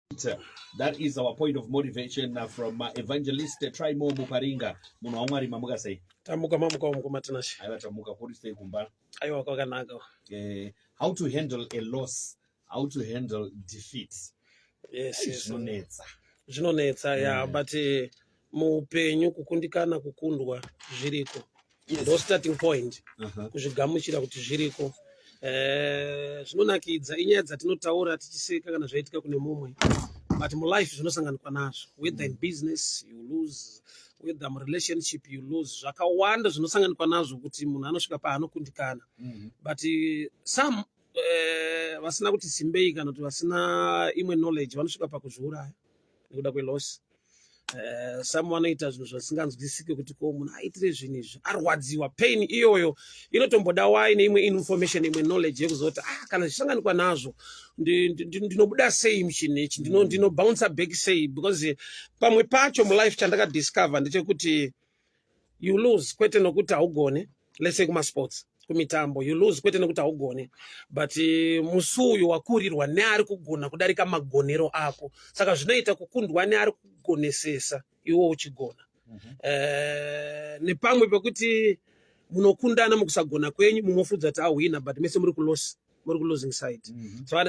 That is our point of motivation from Evangelist Trymore Muparinga. Munhu waMwari, mamuka sei? Tamuka, mamuka mukoma Tinashe? Aiwa, tamuka. Kuri sei kumba? Aiwa, kwakanaka. How to handle a loss, how to handle defeat. Yes. Zvinonetsa. Zvinonetsa, ya. But muupenyu kukundikana, kukundwa zviriko. Ndo starting point. Kuzvigamuchira kuti zviriko. Zvinonakidza inyaya dzatinotaura tichiseka kana zvaitika kune mumwe, but mulife zvinosanganikwa nazvo. Whether in business you lose, whether murelationship you lose, zvakawanda zvinosanganikwa nazvo kuti munhu anosvika paanokundikana. But some vasina kuti simbei kana kuti vasina imwe knowledge vanosvika pakuzviuraya nekuda kweloss. Some vanoita zvinhu zvasinganzwisike kuti ko munhu aitire zvinhu izvi, arwadziwa. Pain iyoyo inotomboda wai neimwe information, imwe knowledge yekuzoti, ah, kana zvichisanganikwa nazvo, ndinobuda sei muchinhu ichi, ndinobounce back sei? Because pamwe pacho mulife chandakadiscover ndechekuti you lose kwete nokuti haugone. Let's say kumasports, kumitambo, you lose kwete nekuti haugone, but musi uyu wakurirwa neari kugona kudarika magonero ako. Saka zvinoita kukundwa neari kugonesesa iwe uchigona. Nepamwe pekuti munokundana mukusagona kwenyu, mumofudza kuti ahwina, but mese muri kuloss, muri kulosing side. So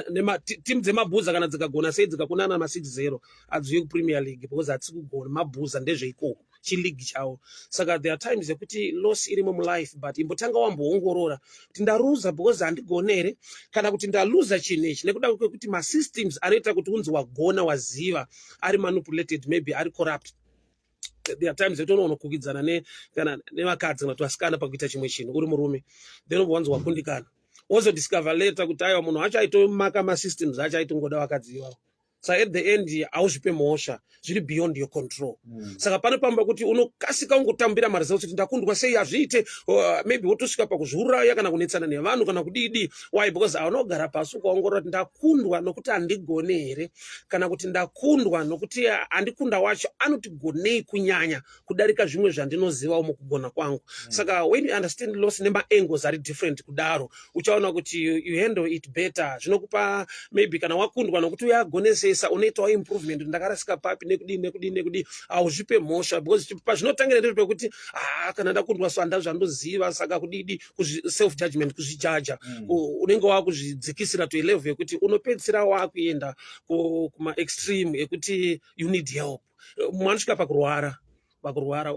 timu dzemabhuza kana dzikagona sei, dzikakundana ma6-0, hadziuye kuPremier League because hatisi kugona. Mabhuza ndezveikoko, chileague chavo. Saka there are times yekuti loss irimo mulife, but imbotanga wamboongorora kuti ndaruza because handigone here, kana kuti ndaluza chinhu ichi nekuda kwekuti masystems anoita kuti unzi wagona, waziva, ari manipulated, maybe ari corrupt. There are times yekuti unoona kukidzana kana nevakadzi kana kuti vasikana pakuita chimwe chinhu uri murume, then ubva wanzi wakundikana, wozodiscover later kuti aiwa, munhu wacho aitomaka masystems acho, aitongoda vakadzi ivavo. Saka at the end hauzvipe mhosva, zviri beyond your control. Saka pane pamba kuti unokasika ungotambira maresults kuti ndakundwa sei, hazviite. Maybe wotosvika pakuzviuraya kana kunetsana nevanhu kana kudidi. Why? Because hauna kugara pasi ukaongorora kuti ndakundwa nokuti handigone here, kana kuti ndakundwa nokuti handikunda wacho anotigonei kunyanya kudarika zvimwe zvandinozivawo mukugona kwangu. Saka when you understand loss nemaangles ari different kudaro, uchaona kuti you handle it better. Zvinokupa maybe kana wakundwa nokuti uyagonesesa, unoitawo improvement, ndakarasika papi, nekudii, nekudii, nekudii. Hauzvipe mhosva because pazvinotangira ndezvo pekuti, ah, kana ndakundwa so handa zvandoziva, saka kudidi, self judgment, kuzvijaja. Unenge wakuzvidzikisira to a level yekuti unopedzisira wakuenda kumaextreme ekuti you need help. Mumwe anosvika pakurwara.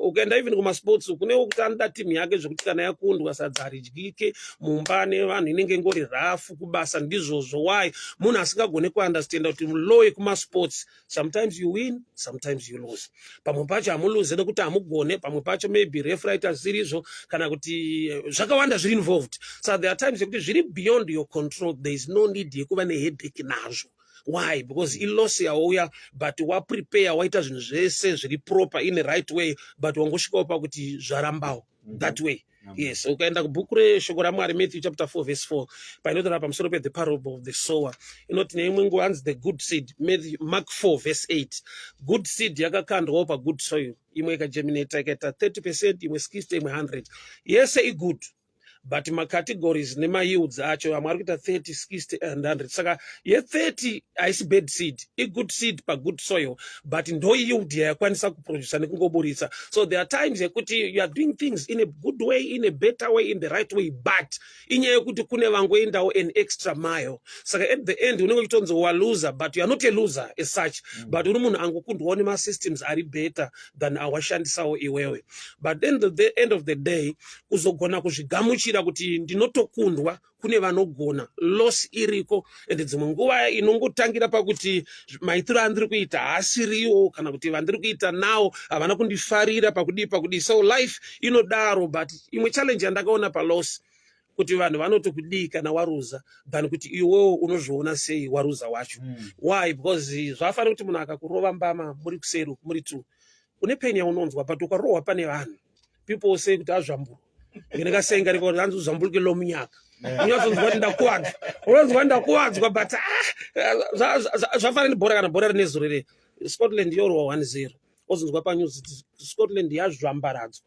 Ukaenda even kumasports, kune kuti anoda timu yake zvekuti kana yakundwa sadza haridyike mumba nevanhu, inenge ingori rafu. Kubasa ndizvozvo. Why? Munhu asingagone kuunderstanda kuti law yekumasports, sometimes you win, sometimes you lose. Pamwe pacho hamuluze nekuti hamugone, pamwe pacho maybe ref raita zvisiri kana kuti zvakawanda zviri involved. So there are times yekuti zviri beyond your control. There is no need yekuva neheadache nazvo. Why? Because iloss yauya, but waprepare, waita zvinhu zvese zviri proper in the right way, but wangosvikawo pakuti zvarambawo that way. Yes, ukaenda kubhuku reshoko raMwari, Matthew chapter 4 verse 4, painotaura pamusoro pe the parable of the sower, inoti neimwe nguva hanzi the good seed, Matthew, Mark 4 verse 8, good seed yakakandwawo pagood soil, imwe ikagerminata ikaita 30%, imwe 60, imwe 100. Yese igood, but macategories nemayields acho, amwe ari kuita 30, 60 and 100. Saka ye30 haisi bad seed, igood seed pagood soil, but ndo yield yayakwanisa kuprodusa nekungoburitsa. So there are times yekuti you are doing things in a good way, in a better way, in the right way, but inyaya yekuti kune vangoendawo an extra mile. Saka at the end unenge uchitonzi waloser, but you are not a loser as such, but uri munhu angokundwawo nemasystems ari better than awashandisawo iwewe. But then the end of the day, kuzogona kuzvigamuchira kuti ndinotokundwa, kune vanogona, loss iriko, and dzimwe nguva inongotangira pakuti maitiro andiri kuita haasiriwo, kana kuti vandiri kuita nawo havana kundifarira pakudii, pakudii. So life inodaro. But imwe challenge yandakaona paloss kuti vanhu vanoti kudii kana waruza than kuti iwewo unozviona sei waruza wacho. Why? Because zvafanira kuti munhu akakurova mbama muri kuseri, muri two, une pain yaunonzwa, but ukarohwa pane vanhu, people say kuti azvamburwa ndinekasenga riko, hanzi uzvamburuke lomunyaka, unyatsonzwa kuti ndakuwadzwa, unonzwa kuti ndakuwadzwa. But ah, zvafanira nebhora, kana bhora rine zuro re Scotland yorwa 1-0, ozonzwa panews kuti Scotland yazvambaradzwa.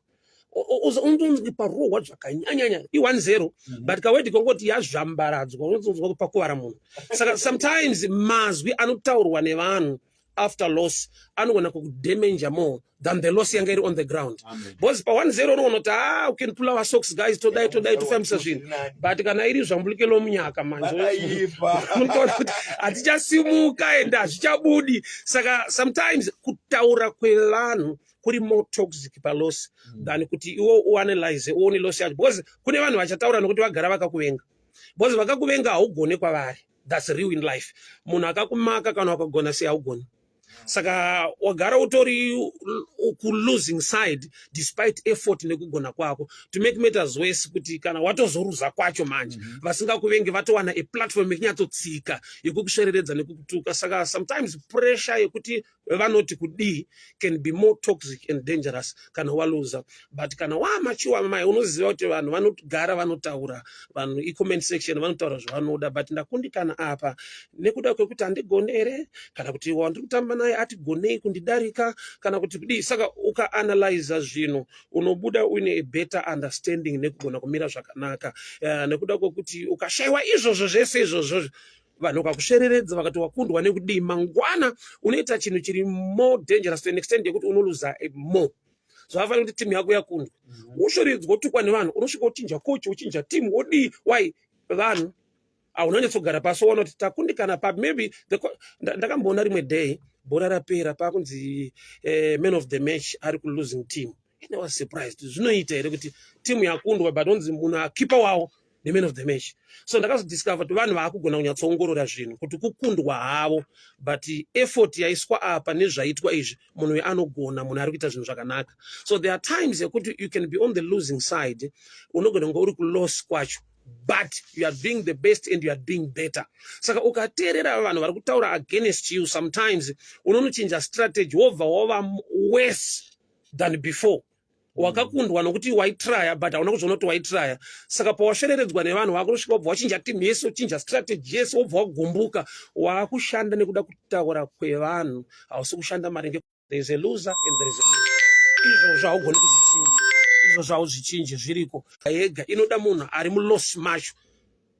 Unonzwi parohwa zvakanyanyanya i1-0, but kaword kongoti yazvambaradzwa, unonzwa pakuvara munhu. Saka sometimes mazwi anotaurwa nevanhu after loss anogona kukudamager more than the loss yanga iri on the ground, because pa1-0 unoona kuti, ah, we can pull our socks, guys, todai, todai, tofambisa zvinhu. But kana iri zvambulike munyaka manje, unotaura kuti hatichasimuka ende hazvichabudi. Saka sometimes kutaura kwevanhu kuri more toxic paloss than kuti iwo uanalyze, uone loss yacho, because kune vanhu vachataura nokuti vagara vakakuvenga, because vakakuvenga haugone kwavari. That's real in life. Munhu akakumaka, kana wakagona sei, haugoni. Saka wagara utori kulosing side despite effort nekugona kwako. To make matters worse, kuti kana watozoruza kwacho manje, vasingakuvengi vatowana a platform yekunyatsotsika yekukusvereredza nekukutuka. Saka sometimes pressure yekuti vanoti kudii can be more toxic and dangerous kana waluza. But kana wamachiwa mai, unoziva kuti vanhu vanogara vanotaura, vanhu icomment section, vanotaura zvavanoda, but ndakundikana apa nekuda kwekuti handigone here, kana kuti wandiri kutamba naye atigonei kundidarika, kana kuti kudii. Saka ukaanalyza zvinhu, unobuda uine a better understanding nekugona kumira zvakanaka, nekuda kwekuti ukashayiwa izvozvo zvese izvozvo, vanhu vakakusvereredza vakati wakundwa nekudii, mangwana unoita chinhu chiri more dangerous to an extent yekuti unoluza more. Zvavafanira kuti timu yako yakundwa, woshoredzwa, wotukwa nevanhu, unosvika wochinja coach, wochinja timu, wodii. Why? Vanhu hauna nyatsogara pasi woona kuti takundikana papi. Maybe ndakamboona rimwe day bhora rapera, pakunzi man of the match ari kulosing team, and I was surprised. Zvinoita here kuti timu yakundwa but onzi munhu akipa wavo neman of the match? So ndakazodiscover kuti vanhu vaakugona kunyatsoongorora zvinhu kuti kukundwa havo, but effort yaiswa apa nezvaitwa izvi, munhu uyu anogona, munhu ari kuita zvinhu zvakanaka. So there are times yekuti you can be on the losing side, unogona kunge uri kuloss kwacho, but you are doing the best and you are doing better. Saka ukateerera vanhu vari kutaura against you, sometimes unonochinja strategy, wobva wava worse than before. Wakakundwa nokuti waitraya, but hauna kuzviona kuti waitraya. Saka pawasvereredzwa nevanhu, wakusvika wobva wachinja timu yese, wochinja strategy yese, wobva wagumbuka. Waakushanda nekuda kutaura kwevanhu, hausi kushanda maringe. There is a loser and there is a winner. Izvozvo haugoni kuzvichinja, izvozvo hauzvichinji, zviriko yega. Inoda munhu ari muloss macho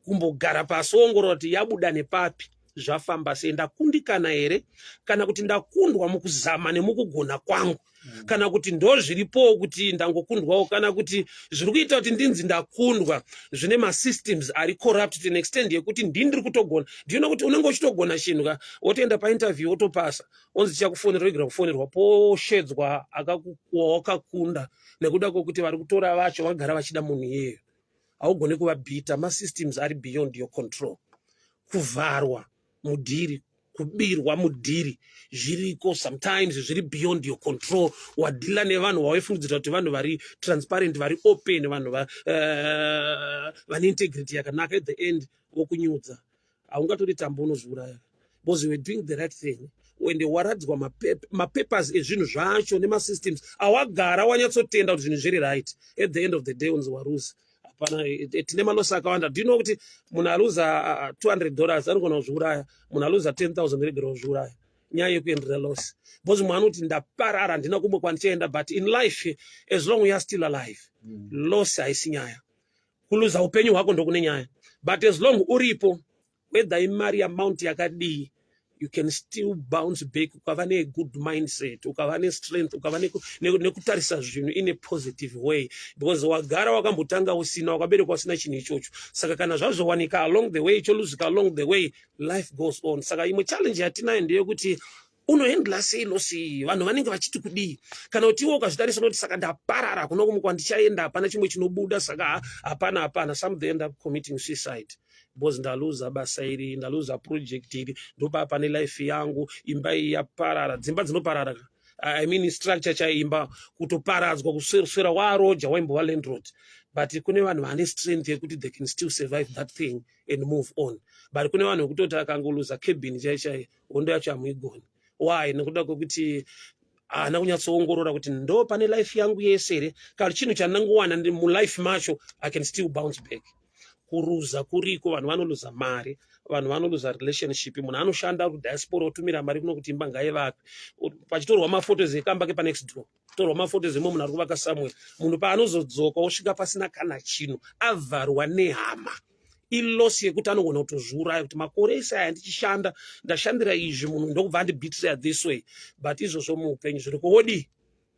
kumbogara pasi, oongorora kuti yabuda nepapi, zvafamba sei, ndakundikana here, kana kuti ndakundwa mukuzama nemukugona kwangu, kana kuti ndo zviripowo kuti ndangokundwawo, kana kuti zviri kuita kuti ndinzi ndakundwa zvine masystems ari corrupt to an extent yekuti ndini ndiri kutogona. Ndinoona kuti unenge uchitogona chinhu ka, wotoenda painterview, wotopasa, onzi chakufonera, regera kufonerwa, poshedzwa wakakunda nekuda kwokuti vari kutora vacho vagara vachida munhu iyeyo. Haugoni kuvabhita, masystems ari beyond your control. Kuvharwa mudhiri, kubirwa mudhiri, zviriko. Sometimes zviri beyond your control. Wadhila nevanhu wawaifungidzira kuti vanhu vari transparent, vari open, vanhu vane integrity yakanaka, at the end vokunyudza. Haungatori tambo, unozviuraya, because you were doing the right thing. Ende waradzwa mapapers ezvinhu zvacho nemasystems awagara wanyatsotenda kuti zvinhu zviri right. At the end of the day unzi waruza. Hapana, tine maloss akawanda. Do you know kuti munhu aluza $200 anogona kuzviuraya, munhu aluza 10,000 regera kuzviuraya? Nyaya yekuendera loss, because mumwe anoti ndaparara, handina kumwe kwandichaenda. But in life, as long you are still alive, loss haisi nyaya. Kuluza upenyu hwako ndokune nyaya, but as long uripo, whether imari amount yakadii, you can still bounce back ukava negood mindset, ukava nestrength, ukava nekutarisa zvinhu in a positive way, because wagara wakambotanga usina, wakaberekwa usina chinhu ichocho. Saka kana zvazowanika along the way, choluzika along the way, life goes on. Saka imwe challenge yatinayo ndeyekuti unohandla sei loss iyi, vanhu vanenge vachiti kudii, kana kuti iwe ukazvitarisa unoti, saka ndaparara, kuno kumwe kwandichaenda hapana chimwe chinobuda, saka hapana, hapana. Some, they end up committing suicide because ndaluza basa iri, ndaluza project iri, ndopa pane life yangu, imba iyi yaparara. Dzimba dzinoparara, I mean, structure chaimba kutoparadzwa, kuswera waroja, waimbova landlord. But kune vanhu vane strength yekuti they can still survive that thing and move on. But kune vanhu vekutoti akangoluza cabin chai chai, hondo yacho hamuigoni. Why? Nekuda kwekuti haana kunyatsoongorora kuti ndo pane life yangu yese here, kana chinhu chandinangowana mulife macho, I can still bounce back. Kuruza kuriko, vanhu vanoluza mari, vanhu vanoluza relationship. Munhu anoshanda kudiaspora otumira mari kuno kuti imba ngaivakwe, pachitorwa maphotos ekamba kepanext door, torwa maphotos emwe munhu ari kuvaka somewhere. Munhu paanozodzoka osvika pasina kana chinhu, avharwa nehama, iloss yekuti anogona kutozviuraya, kuti makore ese aya ndichishanda, ndashandira izvi, munhu ndokubva andibetreya this way. But izvozvo muupenyu zviri kuodii,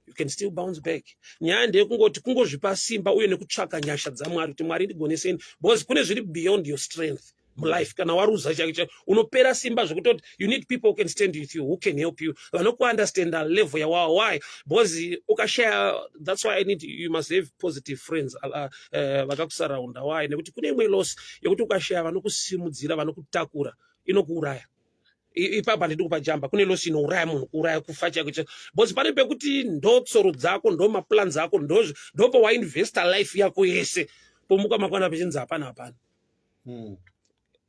you can still bounce back. Nyaya ndeyekungoti kungozvipa simba uye nekutsvaka nyasha dzaMwari kuti Mwari ndigoneseni, because kune zviri beyond your strength mulife. Kana waruza chake chake, unopera simba zvekutoti you need people who can stand with you, who can help you, vanokuunderstanda level yawawo. Why? Because ukashaya, that's why I need, you must have positive friends vakakusaraunda. Why? Nekuti kune imwe loss yekuti ukashaya vanokusimudzira, vanokutakura, inokuuraya. Ipapa handidi kupajamba. Kune loss inouraya munhu, kuuraya, kufa chaiko chaiko, because pane pekuti ndo tsoro dzako, ndo maplans ako, ndopawainvesta life yako yese, pomuka makwana pechinzi hapana, hapana.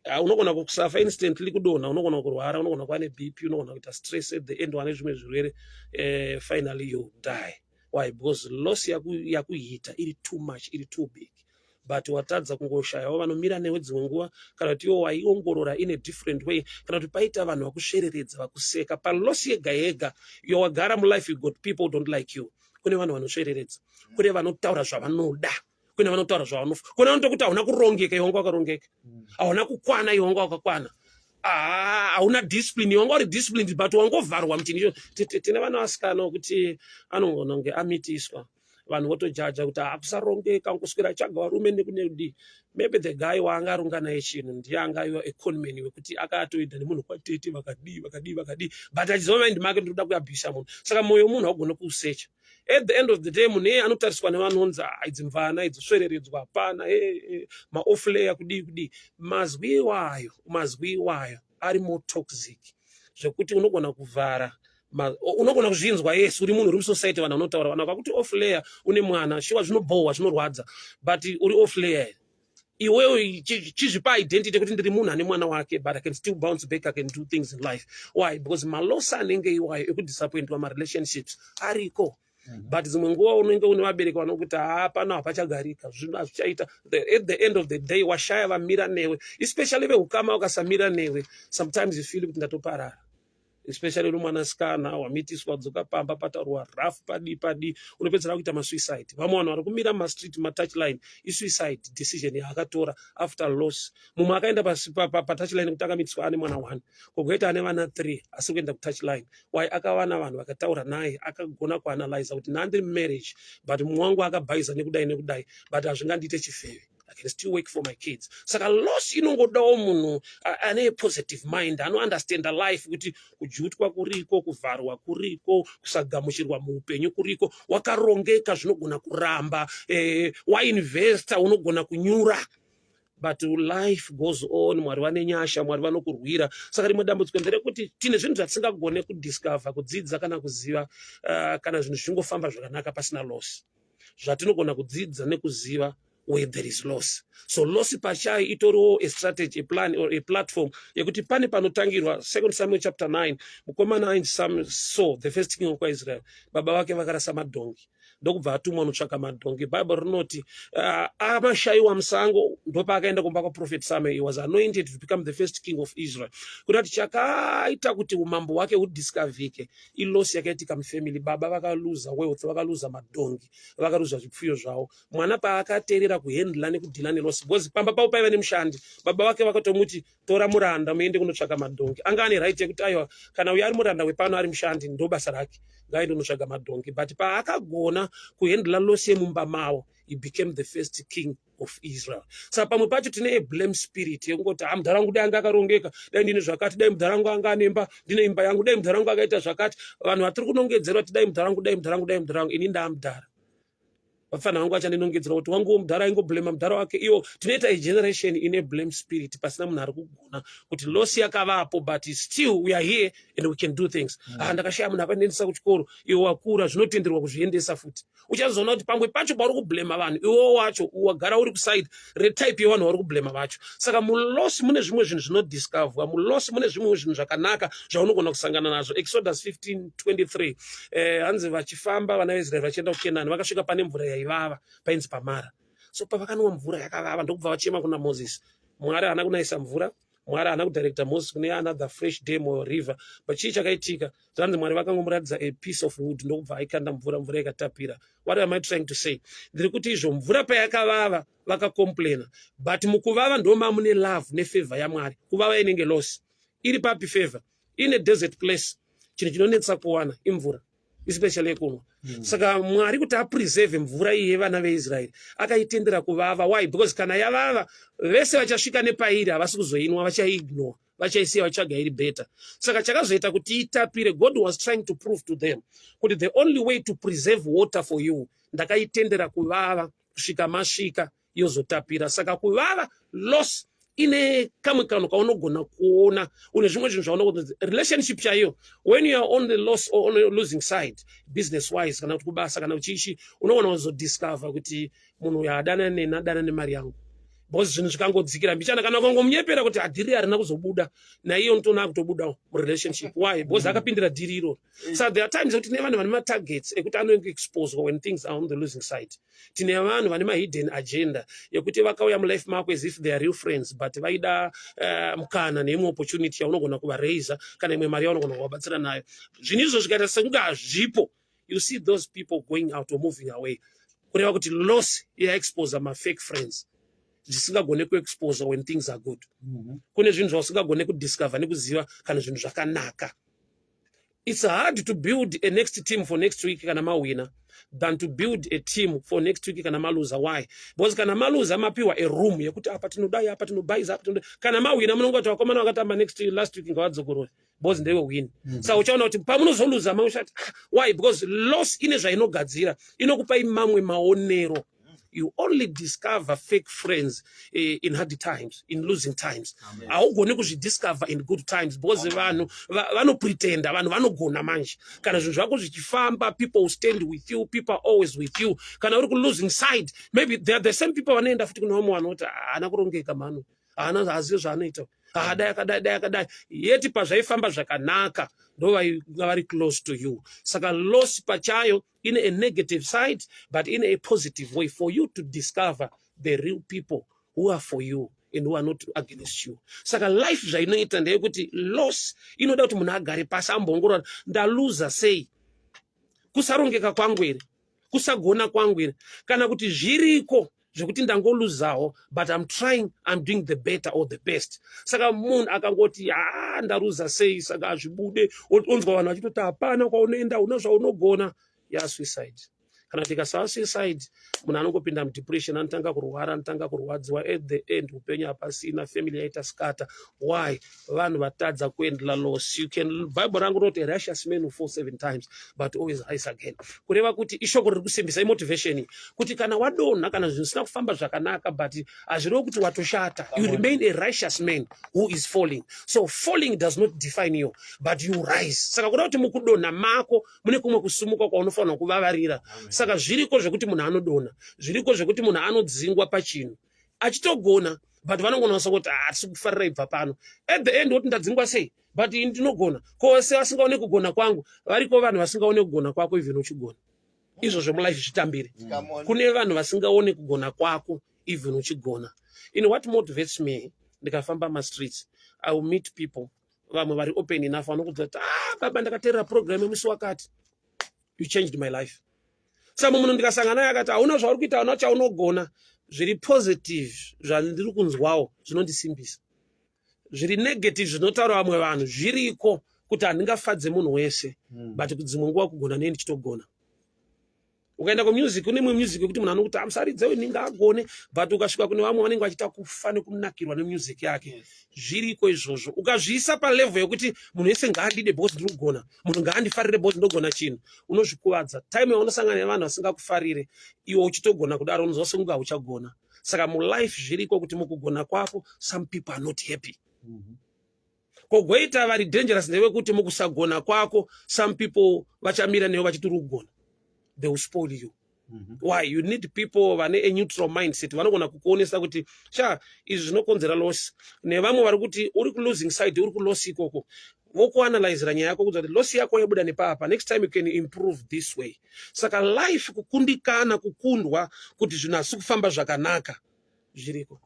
Ah, unogona kusafa instantly, kudonha, unogona kurwara, unogona kuva neBP, unogona kuita stress, at the end wane zvimwe zvirwere, finally you die. Why? Because loss yakuita iri too much, iri too big, but watadza kungoshayawo vanomira newe dzimwe nguva, kana kuti iwo waiongorora in a different way, kana kuti paita vanhu vakusvereredza, vakuseka. Paloss yega yega yawagara mulife, you got people who don't like you. Kune vanhu vanosvereredza, kune vanotaura zvavanoda, kune vanotaura zvavanofa, kune vanotokuti hauna kurongeka, iwe wanga wakarongeka, hauna kukwana, iwe wanga wakakwana. Ah, hauna discipline, iwe wanga uri disciplined, but wangovharwa muchinhu icho. Tine vana vasikana wekuti anogona kunge amitiswa, vanhu votojaja kuti hakusarongeka, kuswera atsvaga varume nekunekudii. Maybe the guy waanga arunga naye chinhu ndiye anga aiwa econman wekuti akatoenda nemunhu kwatete, vakadii, vakadii, vakadii, but achiziva mind make ndinoda kuabhisa munhu. Saka mwoyo wemunhu haugoni kuusecha. At the end of the day, munhu iyeye anotariswa nevanonzi, "Ah, idzi mvana idzosvereredzwa, hapana maofflayer, kudii kudii." Mazwi iwayo, mazwi iwayo ari more toxic zvekuti unogona kuvhara unogona kuzvinzwa. Yes, uri munhu uri musociety, vanhu vanotaura, vanhu vakakuti off layer, une mwana, shuwa zvinobhohwa, zvinorwadza, but uri off layer iwewe, chizvipa identity yekuti ndiri munhu ane mwana wake, but I can still bounce back, I can do things in life. Why? Because maloss anenge iwayo ekudisappointwa, marelationships ariko, but dzimwe nguva unenge une vabereki vanokuti haa, pano hapachagarika, zvinhu hazvichaita. At the end of the day, washaya vamira newe, especially veukama vakasamira newe, sometimes you feel kuti ndatoparara, especially uri mwanasikana wamitiswa, dzoka pamba pataurwa rafu, padi padi, unopedzera kuita masuicide. Vamwe vanhu vari kumira mumastreet, matouch line, isuicide decision yaakatora after loss. Mumwe akaenda patouch line kuti akamitiswa ane mwana one, kogoita ane vana three, asi kuenda kutouch line. Why? Akawana vanhu vakataura naye, akagona kuanalyza kuti nhandiri mumarriage, but mumwe wangu akabhaisa nekudai nekudai, but hazvingandiite chifeve, I can still work for my kids. Saka loss inongodawo munhu ane positive mind, anounderstanda life, kuti kujutwa kuriko, kuvharwa kuriko, kusagamuchirwa muupenyu kuriko, wakarongeka zvinogona kuramba, wainvesta unogona kunyura, but life goes on. Mwari vane nyasha, Mwari vanokurwira. Saka rimwe dambudziko nderekuti tine zvinhu zvatisingagone kudiscover, kudzidza kana kuziva, kana zvinhu zvichingofamba zvakanaka pasina loss. Zvatinogona kudzidza nekuziva where there is loss. So loss pachayo itoriwo a strategy, a plan or a platform yekuti pane panotangirwa. Second Samuel chapter 9, mukomana ainzi Saul, the first king wekwaIsrael, baba vake vakarasa madhongi, ndokubva atumwa notsvaka madhongi. Bhaibheri rinoti amashayiwa musango, ndopaakaenda kumba kwaprophet Samuel. He was anointed to become the first king of Israel. Kurati chakaita kuti umambo hwake hudiscoverike iloss yakaitika mufamily. Baba vakaluza wealth, vakaluza madhongi, vakaluza zvipfuyo zvavo. Mwana paakateerera kuhandla nekudeala neloss, because pamba pavo paiva nemushandi, baba vake vakatomuti, "Tora muranda muende kunotsvaka madhongi." Anga ane right yekuti aiwa, kana uyo ari muranda wepano, ari mushandi, ndo basa rake, ngaende kunotsvaga madhongi. But paakagona kuhandla loss yemumba mavo, he became the first king of Israel. Saka pamwe pacho tine a blame spirit yekungoti, "Ha, mudhara wangu dai anga akarongeka, dai ndine zvakati, dai mudhara wangu anga ane imba, ndine imba yangu, dai mudhara wangu akaita zvakati." Vanhu vatiri kunongedzera kuti dai mudhara wangu, dai mudhara wangu, dai mudhara wangu. Ini ndaamudhara, vafana vangu vachandinongedzera kuti wanguwo mudhara aingoblema mudhara wake. Iwo tinoita ageneration ine blame spirit, pasina munhu ari kugona kuti loss yakavapo, but still we are here and we can do things. Ah, ndakashaya munhu akandiendesa kuchikoro. Iwe wakura, zvinotenderwa kuzviendesa futi. Uchazoona kuti pamwe pacho pauri kublema vanhu, iwewo wacho wagara uri kuside retype yevanhu vari kublema vacho. Saka muloss mune zvimwe zvinhu zvinodiscoverwa, muloss mune zvimwe zvinhu zvakanaka zvaunogona kusangana nazvo. Exodus 15:23, hanzi vachifamba vana veIsraeri vachienda kuKenani, vakasvika pane mvura yaivava, painzi paMara. So pavakanwa mvura yakavava, ndokubva vachema kuna Moses. Mwari haana kunayisa mvura, Mwari haana kudirecta Moses kune another fresh dam or river, but chii chakaitika? Zvanzi Mwari vakangomuratidza a piece of wood, ndokubva aikanda mvura, mvura ikatapira. What am I trying to say? Ndiri kuti izvo mvura payakavava vakacomplaina, but mukuvava ndo mamune love nefavor yaMwari. Kuvava inenge loss. Iri papi favor? In a desert place, chinhu chinonetsa kuwana imvura, especially yekunwa. Saka Mwari kuti apreserve mvura iyi yevana veIsraeri, akaitendera kuvava. Why? Because kana yavava, vese vachasvika nepairi havasi kuzoinwa, vachaiignore, vachaisiya, vatsvaga iri better. Saka chakazoita kuti itapire, God was trying to prove to them kuti the only way to preserve water for you, ndakaitendera kuvava kusvika masvika, yozotapira. Saka kuvava, loss ine kamwe kanhu kaunogona kuona. Une zvimwe zvinhu zvaunogona, relationship chaiyo, when you are on the loss or on the losing side, business wise kana kuti kubasa kana uchichi, unogona kuzodiscover kuti munhu uyu adana neni, adana nemari yangu, because zvinhu zvikangodzikira mbichana, kana ukangomunyepera kuti adhiri harina kuzobuda, naiye unotoona akutobudawo murelationship. Why? Because akapindira dhiri iroro. So there are times ekuti tine vanhu vane matargets ekuti anoexposwa when things are on the losing side. Tine vanhu vane mahidden agenda yekuti vakauya mulife mako as if they are real friends, but vaida mukana neimwe opportunity yaunogona kuvaraisa kana imwe mari yaunogona kuvabatsira nayo. Zvinhu izvo zvikaita sekunge hazvipo, you see those people going out or moving away. Kureva kuti loss yaexposa mafake friends zvisingagone kuexposa when things are good. Kune zvinhu zvausingagone kudiscover nekuziva kana zvinhu zvakanaka. It's hard to build a next team for next week kana mawina than to build a team for next week kana maluza. Why? Because kana maluza, mapiwa a room yekuti apa tinodai, apa tinobhaisa, apa tinodai. Kana mawina, munongoti vakomana vakatamba next last week ngavadzokorore because ndewe win. Saka uchaona kuti pamunozoluza mauchati, "Ah, why?" Because loss ine zvainogadzira, inokupai mamwe maonero. You only discover fake friends in hard times, in losing times. Haugoni kuzvidiscover in good times because vanhu vanopretenda, vanhu vanogona manje. Kana zvinhu zvako zvichifamba, people will stand with you, people are always with you. Kana uri kulosing side, maybe they are the same people vanoenda futi kune vamwe vanoti haana kurongeka mhano, haana, haazivi zvaanoita, dai akadai, dai akadai. Yeti pazvaifamba zvakanaka, ndo vainga vari close to you. Saka loss pachayo in a negative side, but in a positive way for you to discover the real people who are for you and who are not against you. Saka life zvainoita ndeyekuti loss inoda kuti munhu agare pasi amboongorora, ndaluza sei? Kusarongeka kwangu here? Kusagona kwangu here? Kana kuti zviriko zvekuti ndangoluzawo, but I'm trying, I'm doing the better or the best? Saka munhu akangoti, ha, ndaruza sei, saka hazvibude, onzwa vanhu vachitoti hapana kwaunoenda, una zvaunogona, yasuicide. Kana tikasava suicide, munhu anongopinda mudepression, anotanga kurwara, anotanga kurwadziwa. At the end upenyu hapasina, family yaita scatter. Why? Vanhu vatadza kuhandle loss. You can, Bible rangu rinoti, "Righteous man will fall seven times but always rise again." Kureva kuti ishoko riri kusimbisa, imotivation, kuti kana wadonha, kana zvinhu zvisina kufamba zvakanaka, but hazvirevi kuti watoshata. You remain a righteous man who is falling. So falling does not define you, but you rise. Saka kuda kuti mukudonha mako mune kumwe kusumuka kwaunofanira kuvavarira. Saka zviriko zvekuti munhu anodonha, zviriko zvekuti munhu anodzingwa pachinhu achitogona, but vanongonasa kuti hatisi kufarira, ibva pano. At the end woti, ndadzingwa sei, but ini ndinogona? Kose vasingaone kugona kwangu variko. Vanhu vasingaone kugona kwako even uchigona, izvozvo mulife zvitambire. Come on. Kune vanhu vasingaone kugona kwako even uchigona. In what motivates me, ndikafamba mastreets, I will meet people, vamwe vari open enough, vanokudza kuti, "Ah, baba, ndakateerera program yemusi wakati, you changed my life." Saka munhu ndikasangana naye akati, "Hauna zvauri kuita, hauna chaunogona," zviri positive zvandiri kunzwawo zvinondisimbisa. Zviri negative zvinotaura vamwe vanhu zviriko, kuti handingafadze munhu wese, but dzimwe nguva kugona nei ndichitogona. Ukaenda kumusic, kune imwe music yekuti munhu anokuti amusaridzewe ninga agone, but ukasvika kune vamwe vanenge vachiita kufa nekunakirwa nemusic yake. Zviriko izvozvo. Ukazviisa palevel yekuti munhu wese ngaandide because ndiri kugona, munhu ngaandifarire because ndogona chinhu, unozvikuvadza. Time yaunosangana nevanhu vasingakufarire iwe uchitogona kudaro, unozwa sekunge hauchagona. Saka mulife zviriko kuti mukugona kwako some people are not happy. Kogoita vari dangerous ndevekuti mukusagona kwako some people vachamira newe vachiti uri kugona. They will spoil you. Why? You need people vane a neutral mindset, vanogona kukuonesa kuti sha, izvi zvinokonzera loss, nevamwe vari kuti uri kulosing side, uri kuloss ikoko. Vokuanalyzera nyaya yako, kuudza kuti loss yako yabuda nepapa, next time you can improve this way. Saka life, kukundikana, kukundwa, kuti zvinhu hasi kufamba zvakanaka, zviriko.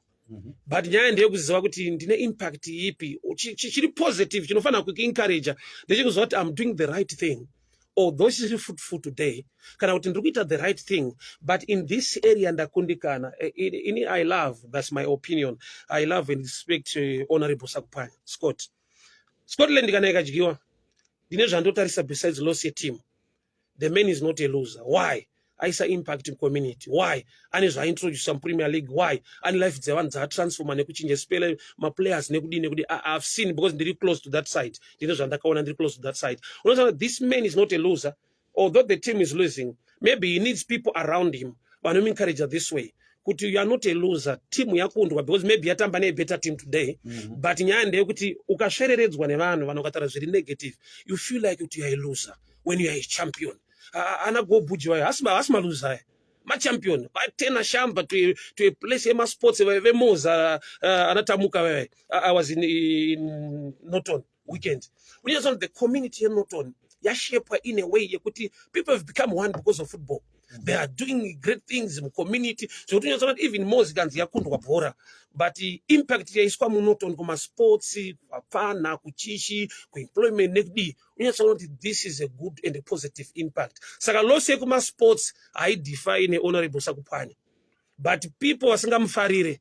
But nyaya ndeyekuziva kuti ndine impact ipi chiri positive. Chinofanira kukuencouragea ndechekuziva kuti I'm doing the right thing, although chisiri fruitful today, kana kuti ndiri kuita the right thing, but in this area ndakundikana. Ini I love, that's my opinion, I love and respect Honorable Sakupanya Scott. Scotland kana ikadyiwa, ndine zvandotarisa besides loss yeteam. The man is not a loser. Why? Aisa impact in community. Why? Ane zvaaintroduca muPremier League. Why? Ane life dzevanhu dzaatransforma nekuchinja spele maplayers nekudii nekudii. I've seen, because ndiri close to that side, ndine zvandakaona, ndiri close to that side. Unoona, this man is not a loser. Although the team is losing, maybe he needs people around him vanomuencourage this way, kuti you are not a loser. Team yakundwa because maybe yatamba nebetter team today. But nyaya ndeyekuti ukasvereredzwa nevanhu, vanhu vakataura zviri negative, you feel like kuti you are a loser when you are a champion. Ana Gobuji vayo hasi maluza aya, machampion. Vatena shamba to a place yemasports vemoza, anatamuka vaya. I was in Norton weekend. Unoziva, the community yeNorton yashepwa in a way yekuti people have become one because of football. They are doing great things mucommunity, zvekuti unoziva kuti even more zikanzi yakundwa bhora, but impact yaiswa muNorton kumasports, kuvapfana, kuchichi, kuemployment nekudii, unyatsoona kuti this is a good and a positive impact. Saka loss yekumasports haidefine Honorable Sakupwanya, but people vasingamufarire,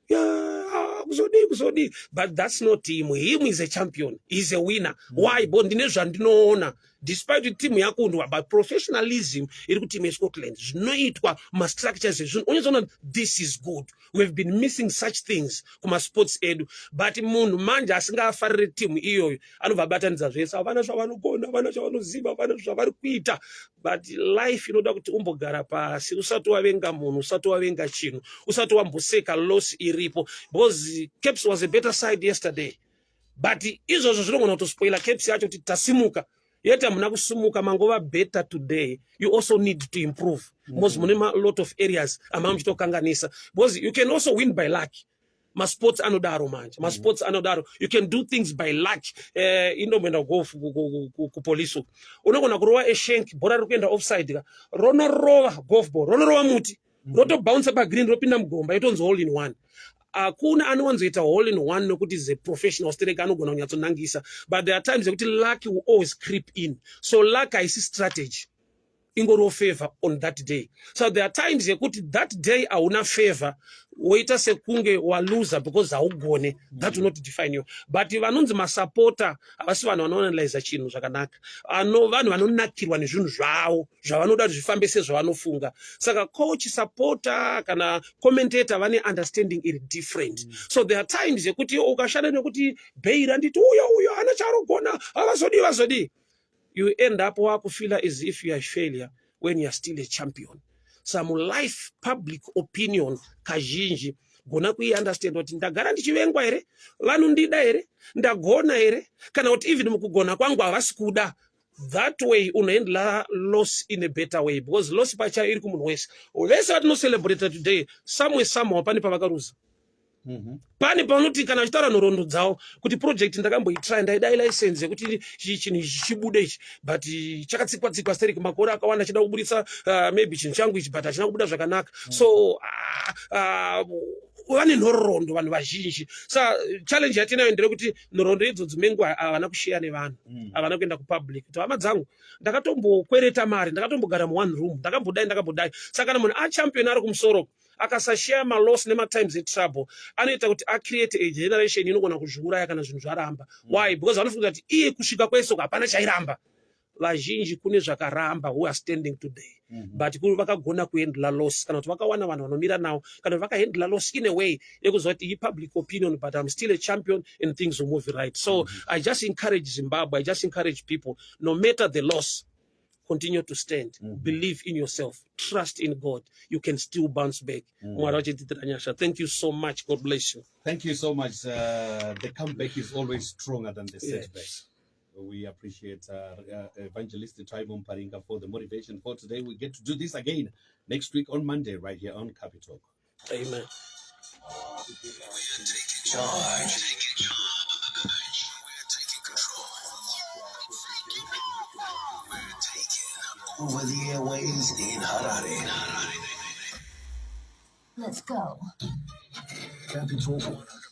yeah, kuzodii kuzodii, but that's not him. Him is a champion, he's a winner. Why? Bo ndine zvandinoona, despite kuti timu yakundwa, but professionalism iri kutimu yeScotland, zvinoitwa mastructures ezvinhu, unyatsoona this is good. We have been missing such things kumasports edu, but munhu manje asingafariri timu iyoyo anobva abatanidza zvese: havana zvavanogona, havana zvavanoziva, havana zvavari kuita. But life inoda kuti umbogara pasi usati wavenga munhu, usati wavenga chinhu, usati wamboseka loss iripo, because Caps was a better side yesterday, but izvozvo zvinogona kutospoila Caps yacho kuti tasimuka, yet hamuna kusimuka, mangova better today. You also need to improve because mune ma lot of areas amanga muchitokanganisa, because you can also win by luck. Masports anodaro manje, masports anodaro, you can do things by luck. Indomboenda golf kupolisi uku, unogona kurova eshank, bhora riri kuenda offside ka, ronorova golf ball, ronorova muti, rotobounce pagreen, ropinda mugomba, yotonzi hole in one. Hakuna anowanzoita hole in one nokuti is a professional sterek, anogona kunyatsonangisa, but there are times yekuti luck will always creep in. So luck haisi strategy, ingoriwo favor on that day. So there are times yekuti that day hauna favor, woita sekunge waluza because haugone. That will not define you. But vanonzi masapota havasi vanhu vanoanalyza chinhu zvakanaka. Vanhu vanonakirwa nezvinhu zvavo zvavanoda kuti zvifambe sezvavanofunga. Saka coach, supporter kana commentator vane understanding iri different. So there are times yekuti ukashanda nekuti bheira nditi uyo uyo hana chaarogona, havazodii vazodii, you end up wakufeela as if you are a failure when you are still a champion. Some life, public opinion kazhinji gona kuiunderstand kuti ndagara ndichivengwa here, vanondida here, ndagona here, kana kuti even mukugona kwangu havasi kuda. That way unohandla loss in a better way, because loss pachayo iri kumunhu wese. Vese vatinocelebrata today, somewhere, somehow pane pavakaruza. Pane paunoti kana vachitaura nhoroondo dzavo kuti project ndakamboitry, ndaidai license yekuti chinhu ichi chibude ichi, but chakatsikwa tsikwa sterek makore akawanda, chida kubuditsa maybe chinhu changu ichi, but hachina kubuda zvakanaka. So vane nhoroondo vanhu vazhinji. Sa challenge yatinayo nderekuti nhoroondo idzodzo mengu havana kusheya nevanhu, havana kuenda kupublic kuti hama dzangu, ndakatombokwereta mari, ndakatombogara muone room, ndakambodai, ndakambodai. Saka kana munhu achampion ari kumusoro akasasheya maloss nematimes etrouble, anoita kuti acreate a generation inogona kuzviuraya kana zvinhu zvaramba. Why? Because vanofunga kuti iye kusvika kwesoko hapana chairamba. Vazhinji kune zvakaramba who are standing today, but vakagona kuhandla loss, kana kuti vakawana vanhu vanomira navo, kana kuti vakahandla loss in a way yekuziva kuti ipublic opinion, but I'm still a champion and things will move right. So I just encourage Zimbabwe, I just encourage people, no matter the loss, continue to stand. Believe in yourself, trust in God, you can still bounce back. Mwari vachitiitira nyasha. Thank you so much. God bless you. Thank you so much. The comeback is always stronger than the setback. We appreciate Evangelist Trymore Muparinga for the motivation for today. We get to do this again next week on Monday, right here on Capital. Amen. We're taking charge. We're taking control. We're taking over the airways in Harare. Let's go. Capital 103.